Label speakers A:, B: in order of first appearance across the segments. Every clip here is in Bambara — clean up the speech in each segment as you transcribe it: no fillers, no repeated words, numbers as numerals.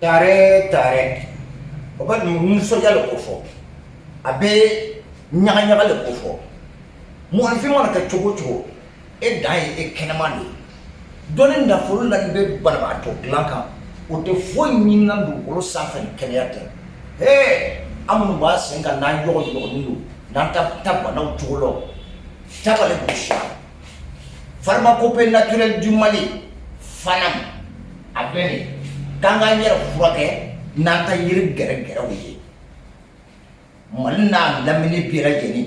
A: Tare tare, o bɛ nisɔndiya le ko fɔ, a bɛ ɲagaɲaga le ko fɔ. Mɔgɔninfin mana kɛ cogo o cogo, e dan ye e kɛnɛma de ye. Dɔnni nafolo la bɛ banabaatɔ dilan kan, o tɛ foyi ɲinina dugukolo sanfɛ ni kɛnɛya tɛ. Hee, an minnu b'a sen kan n'an yɔgɔyɔgɔnin don n'an ta banaw cogo la, tabale gosira. Pharmacopée naturelle du Mali, FANAM, a bɛ nin k'an k'an yɛrɛ furakɛ n'an ta yiri gɛrɛgɛrɛw ye. Mali n'a lamini bɛɛ lajɛlen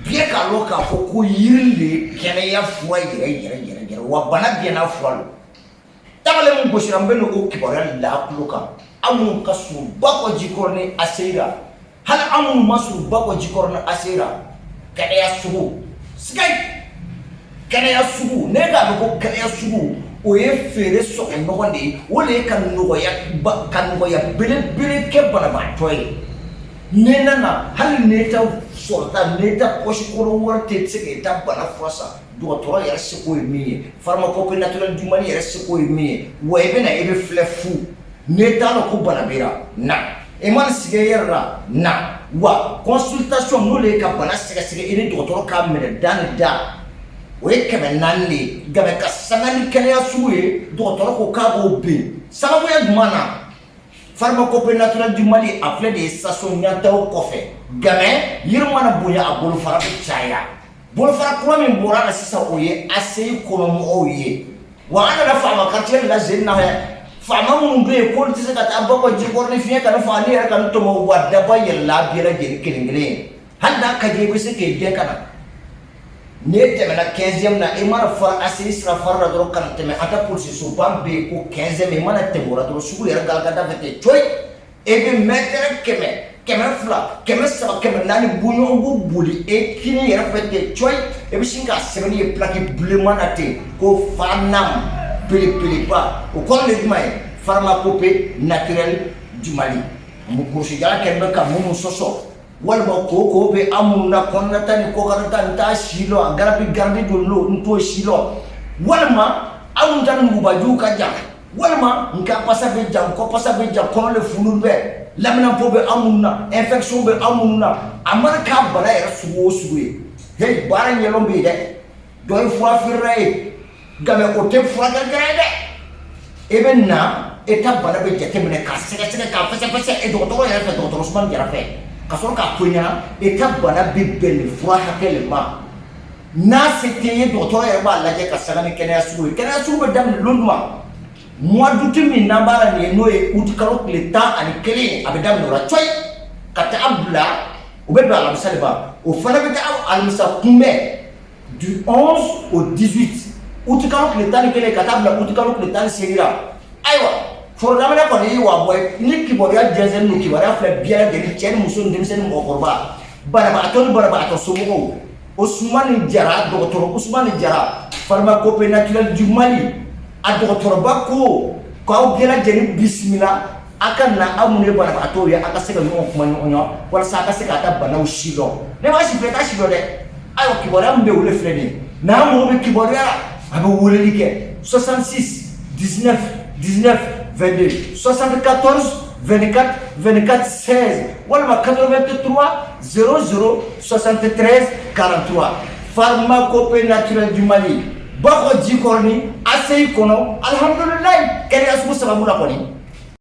A: bɛɛ k'a lɔn k'a fɔ ko yiri de ye kɛnɛya fura yɛrɛ yɛrɛ yɛrɛ yɛrɛ, wa bana bɛɛ n'a fura don. Tabale min gosira, n bɛ n'o kibaruya la tulo kan. Aw minnu ka surun Bakɔ Jikɔrɔni ACI la, hali an minnu ma surun Bakɔ Jikɔrɔni ACI la, kɛnɛya sugu sigayi, kɛnɛya sugu, ne k'a mɛn ko kɛnɛya sugu, o ye feere sɔgɔ ɲɔgɔn de ye. O de ye ka nɔgɔya belebele kɛ banabaatɔ ye. N'i nana, hali n'e ta sɔrɔta, n'e ta poche kɔnɔ wari tɛ se k'e ta bana fura san, dɔgɔtɔrɔ yɛrɛ seko ye min ye, pharmacopée naturelle du Mali yɛrɛ seko ye min ye, wa i bɛna, i bɛ filɛ fu. N'e t'a dɔn ko bana b'i la, na. I mana sigi i yɛrɛ la, na. Wa consultation, n'o de ye ka bana sɛgɛsɛgɛ, i ni dɔgɔtɔrɔ k'a minɛ da ni da, o ye 400 de ye. Nka ka sanga ni kɛnɛya sugu ye, dɔgɔtɔrɔ ko k'a b'o ben sababuya jumɛn na? Pharmacopée naturelle du Mali, a filɛ de ye station ɲantaw kɔfɛ Gamɛ. Yiri mana bonya, a bolofara bɛ caya. Bolofara kura min bɔra la sisan, o ye ACI kɔnɔmɔgɔw ye. Wa an nana faama quartier la zen na dɛ. Faama minnu bɛ yen k'olu tɛ se ka taa Bakɔ Jikɔrɔni, fiɲɛ ka ne faga, ne yɛrɛ ka ne tɔmɔ, wa daba yɛlɛla bɛɛ lajɛlen kelen kelen ye. Hali n'a ka di i bɛ se k'i den ka na. N'e tɛmɛna 15e na, i mana fara ACI sira fara la dɔrɔn ka na tɛmɛ an ka polisisoba bɛ yen ko 15e, i mana tɛmɛ o la dɔrɔn, sugu yɛrɛ galakada fɛ ten coyi, e bɛ mɛtɛrɛ 100, 200, 300, 400 bɔɲɔgɔnko boli e kini yɛrɛ fɛ ten coyi, e bɛ sin k'a sɛbɛnni ye plaque bilenman na ten ko FANAM belebeleba. O kɔrɔ de ye jumɛn ye? Pharmacopée naturelle du Mali. Kurusijala kɛlen bɛ ka minnu sɔsɔ, walima ko bɛ an minnu na, kɔnɔnata ni kɔkannata, n t'a si lɔn, a garabi garidi don lo, n t'o si lɔn, walima anw ta nugubajuw ka jan, walima n ka pasa bɛ jan, n kɔ pasa bɛ jan, kɔnɔ le funun bɛ, laminanpo bɛ an minnu na, infection bɛ an minnu na, a mana k'a bana yɛrɛ sugu o sugu ye, hey, baara ɲɛdɔn bɛ yen dɛ. Dɔ ye fura feerela ye, nka mɛ o tɛ furakɛlikɛla ye dɛ. E bɛ na, e ta bana bɛ jateminɛ k'a sɛgɛsɛgɛ, k'a fɛsɛfɛsɛ e dɔgɔtɔrɔ yɛrɛ fɛ, dɔgɔtɔrɔ Usumani Jara fɛ, ka sɔrɔ k'a fɔ i ɲɛna e ta bana bɛ bɛn nin fura hakɛ de ma. N'a se tɛ ye, dɔgɔtɔrɔ yɛrɛ b'a lajɛ ka sanga ni kɛnɛya sugu ye. Kɛnɛya sugu bɛ daminɛ lon jumɛn? Mois d'août min n'an b'a la nin ye, n'o ye août kalo tile 11 ye, a bɛ daminɛ o la cɔyi ka taa bila, o bɛ bɛn alamisa de ma. O fana bɛ taa alamisa kunbɛn du 11 au 18 août, kalo tile 11 ka taa bila août kalo tile 18 la. Ayiwa, foro daminɛ kɔni ye wa bɔ ye ni kibaruya jɛnsɛnnen don. Kibaruya filɛ bɛɛ lajɛlen, cɛ ni muso ni denmisɛnnin, mɔgɔkɔrɔba, banabagatɔ ni banabagatɔ somɔgɔw. Usumani Jara, dɔgɔtɔrɔ Usumani Jara, pharmacopée naturelle du Mali, a dɔgɔtɔrɔba ko k'aw bɛɛ lajɛlen bisimila, a ka na, aw minnu ye banabagatɔw ye, a ka se ka ɲɔgɔn kuma ɲɔgɔn ye walasa a ka se k'a ta banaw si dɔn. Ne b'a si filɛ, t'a si dɔn dɛ. Ayiwa, kibaruya min bɛ yen, o de filɛ nin ye. N'a mago bɛ kibaruya la, a bɛ weleli kɛ 66 19 19 22, 74 24 24 16, walima 83 00 73 43. Pharmacopée naturelle du Mali, Bakɔ Jikɔrɔni ACI kɔnɔ. Alihamudulilayi, kɛnɛya sugu sababu la kɔni.